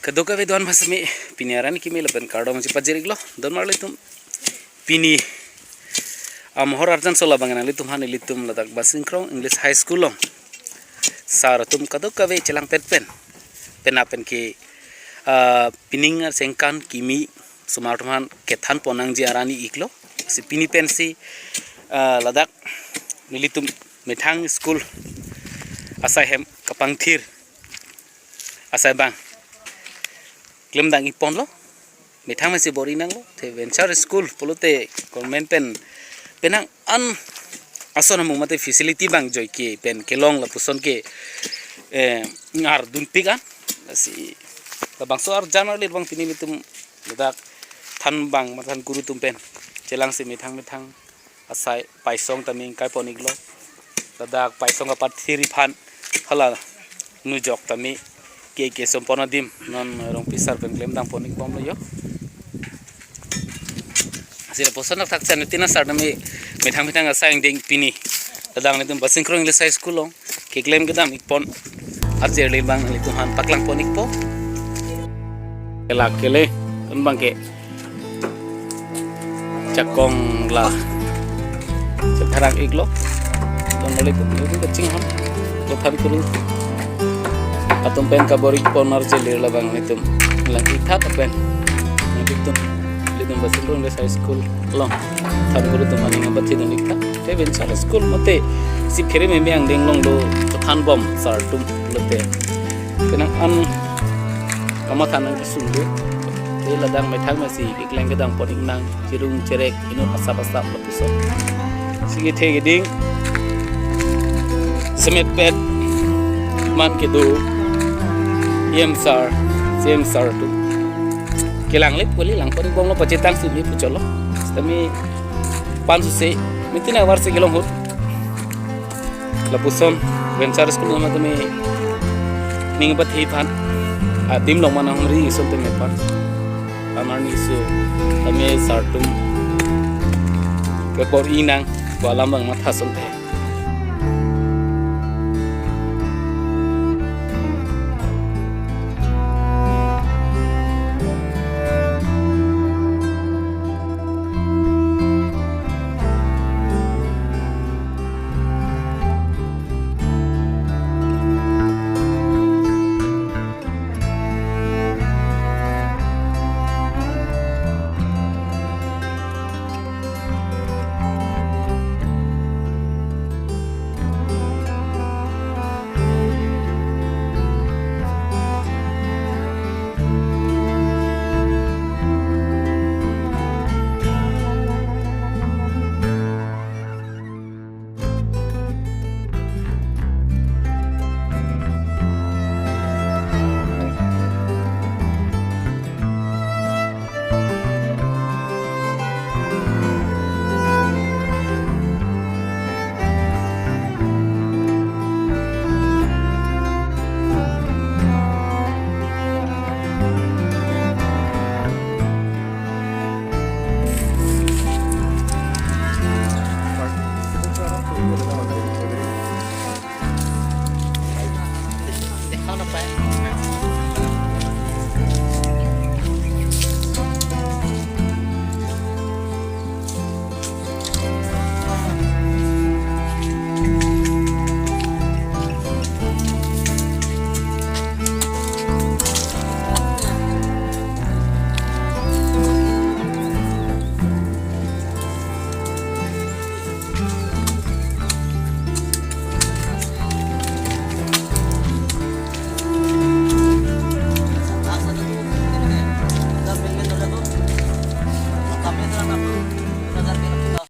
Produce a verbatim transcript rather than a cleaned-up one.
Kadokave do-an bhasmi, pini arni kimi lapen kardom si pajir-iklo. Don marli atum, pini amohor arjan so labang nanglitum aphan ilitum ladak Basingkrong English High School along sir atum kadokave chelangpet pen, penap pen ke, ah, pining ar sengkan kimi osomar atum aphan kethan pon nangji arni iklo. Si pini pensi, ah, ladak nelitum methang school asai hem kapangthir asai abang klemdang-ik ponlo. Methang mesi bor-i nanglo. Te venture school pulote government pen penang an ason amung mate facility abang joike pen kelong lapuson ke, eh, ngardunpik an. Si labangso arjan arli abang pini nelitum ladak than abang mathan guru atum pen chelangsi methang methang asai paisong tame ingkai pon-iklo. Ladak paisong kapathir aphan hala nujok tame ke ke som pon adim non Rongpi sir pen klemdang pon-ik bomlo jo. Si lapuson thakthak chan tina sir tame methang methang asai angdeng pini ladak nelitum Basingkrong English High School along keklem kedam-ik pon arjir le abang nelitum aphan paklang pon-ikpo. Kelak kele, un abang ke chakong la chetharang-iklo. Don marli atum, nelitum kachinghon, kothan kuru atum pen kabor-ik pon arjir le labang nelitum lang-ik tha pen nelitum, nelitum Basingkrong English High School along than guru atum aning abathi dun-ik tha. Te venture school mate si phere meme angdeng longlo, chethan bom sir atum pulote penang an kamatha nangkesung do. Te ladak methang mesi keklem kedam pon-ik nang, cherung cherek inut asap asap lapuson. Si kethe keding semet pet man kedo E M sir, C M sir atum kelang lip kuli lang pon-ik bomlo, pachetang si mi pucholo. Sitame pan suse, mitin avar si kelong ahut lapuson venture school nama tame ning pathi aphan adim long mana humri ison tame pan amar ni su tame sir atum kebor-i nang ko alam abang matha asonte.